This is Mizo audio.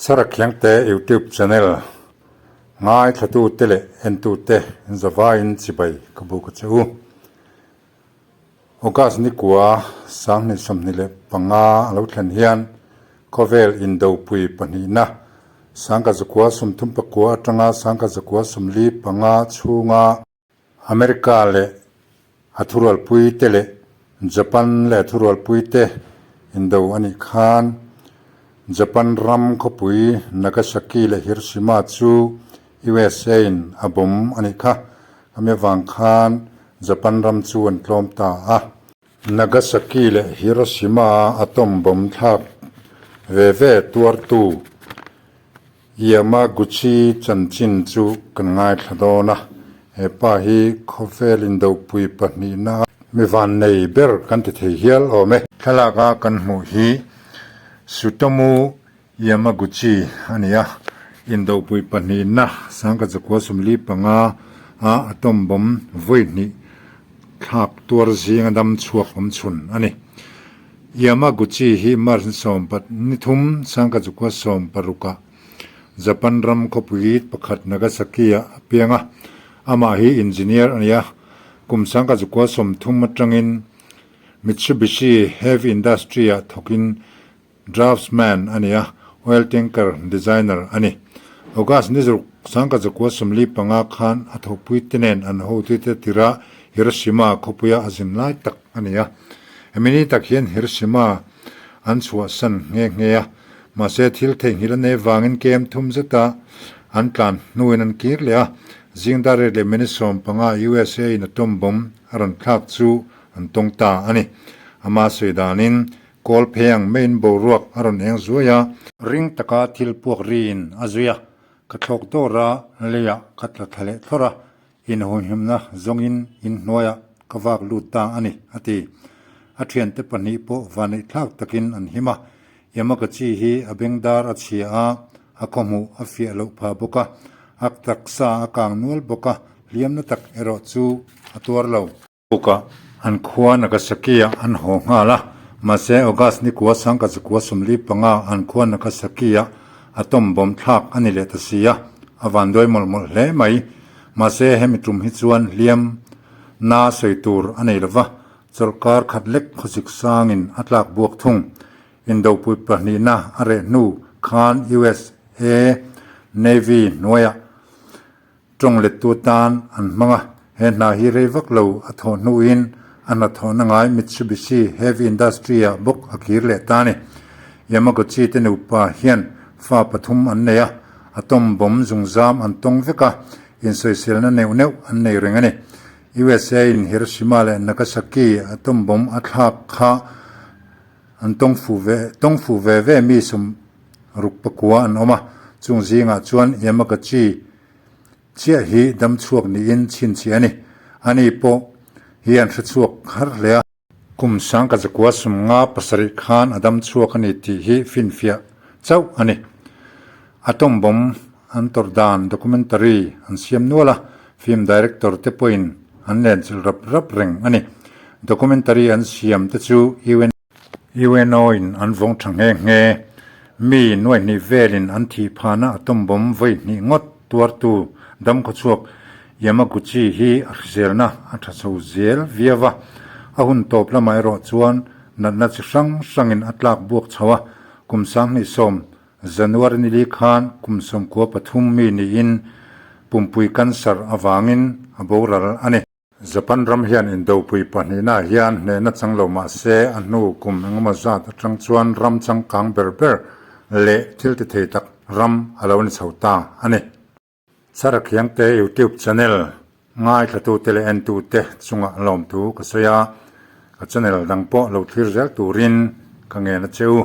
Sarakhiangte YouTube channel ngaithlatute leh entute zavaiin chibai ka buk a che u. August nikua 2025 a lo thlen hian khawvel indopui pahnihna 1939 atanga 1945 chhunga America leh a thurualpui te leh Japan leh a thurualpui te indo a nih khan Japan ram khawpui Nagasaki leh Hiroshima chu USA in a bomb a nih kha. Ami avang khan Japan ram chu an tlawm ta a. Nagasaki leh Hiroshima a atom bomb thlak ve ve tuartu Yamaguchi chanchin chu kan ngaithla dawn a, he pa hi khawvel indopui pahnihna mi vannei ber kan ti thei hial awm e. Thlalak a kan hmuh hi Tsutomu Yamaguchi a ni a, indopui pahnihna 1945 a atom bomb vawi hnih thlak tuar zinga dam chhuak awm chhun a ni. Yamaguchi hi March ni 13, 1916 ah Japan ram khawpui pakhat Nagasaki ah a piang a. Amah hi engineer a ni a, kum 1930 atangin Mitsubishi Heavy Industry ah thawkin Draftsman a ni a, oil tanker designer a ni. August ni zaruk 1945 khan a thawhpui te nen an hotute tirah Hiroshima khawpuia a zin lai tak a ni a. Hemi ni tak hian Hiroshima an chhuahsan nghe nghe a, mahse thil theihnghilh a nei vangin kem thum zeta an tlan hnuin an kir leh a. Zing dar riat leh minute 15 USA in atom bomb a rawn thlak chu an tawng ta a ni. Ama sawi danin Kawl phei ang maiin boruak a rawn eng zuai a. Ring taka thil puak riin a zui a, ka thlawk dawr a, leiah ka tla thla leh thlawr a, inhuhimna zawngin inhnuaiah ka vak lut ta a ni, a ti. A thiante pahnih pawh vaneih thlak takin an him a, Yamagachi hi a bengdar a chhia a, a khawhmuh a fiah loh phah bawk a, a taksa a kang nual bawk a, hliamna tak erawh chu a tuar lo. Bukah an khua Nagasaki-ah an haw nghal a, mahse August ni kua 1945 an khua Nagasaki-ah atom bomb thlak a ni leh ta si a, a vanduai mawlh mawlh hle mai. Mahse hemi tum hi chuan hliam na sawi tur a nei lova, chawlhkar khat lek khawsik sangin a tlak buak thung. Indopui pahnihna a reh hnu khan USA Navy hnuaiah Tawng lettu tan an hmang a, he hna hi rei vak lo a thawh hnuin a hnathawhna ngai Mitsubishi Heavy Industry ah bawk a kir leh ta a ni. Yamaguchi te nupa hian fa pathum an nei a, atom bomb zungzam an tawng vek a, insawiselna neuh neuh an nei reng a ni. USA in Hiroshima leh Nagasaki atom bomb a thlak kha an tawng fuh ve tawng fuh ve ve mi 64 an awm a, chung zingah chuan Yamaguchi Chiah hi dam chhuak niin chhinchhiah a ni. Ani pawh hi an hre chhuak har hle a. Kum 1957 khan a dam chhuak a ni tih hi finfiah chauh a ni. Atom bomb an tawrh dan documentary an siam nual a, film director te pawhin an lenchilh rap rap reng a ni. Documentary an siam te chu UN. UNO in an vawng tha nghe nghe. Mi nuaihnih velin an thih phahna atom bomb vawi hnih ngawt tuartu damkhawchhuak Yamaguchi hi a hriselna a tha chho zel viau a. A hun tawp lamah erawh chuan natna chi hrang hrangin a tlak buak chho a, kum 2010 January nili khan kum 93 mi niin pumpui cancer avangin a boral a ni. Japan ram hian indopui pahnihnaah hian hnehna chang lo mah se a hnu kum engemaw zat atang chuan ram changkang ber ber leh thil ti thei tak ram a lo ni chho ta a ni. Sarakhiangte YouTube channel ngaithlatute leh entute chungah lawmthu ka sawi a, ka channel dang pawh lo thlir zel turin ka ngen a che u.